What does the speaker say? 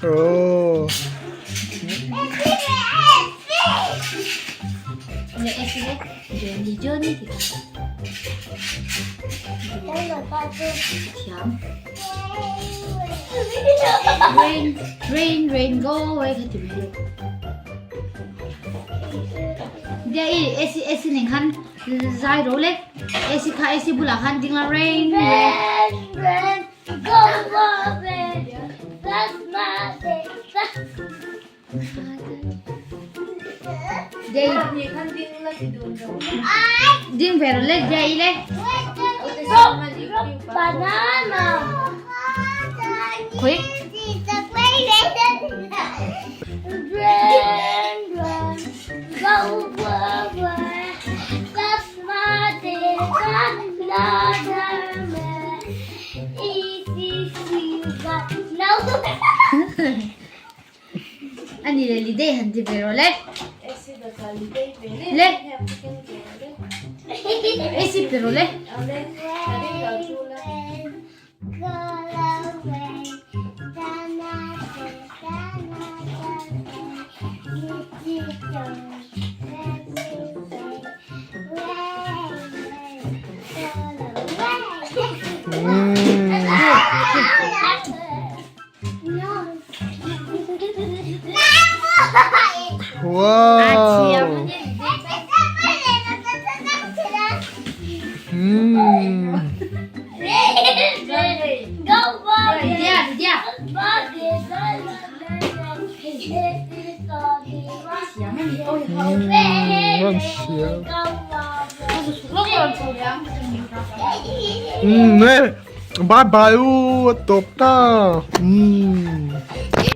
Oh. Rain, rain, rain, go away kha ti mai. Dia i AC AC nen khan zai ro le. AC kha AC bulah khan ding la rain rain. Rain, go away. That's my day. Dia ding ve ro le dia i le. Banana. Khoi. Rain, rain, go away. That's my day. That's my Easy, but no. Ani le li dei han ti ve rawh le. Le. AC pe rawh le. Wow! Mm. Mm, bye bye u, a tawp ta. Mm.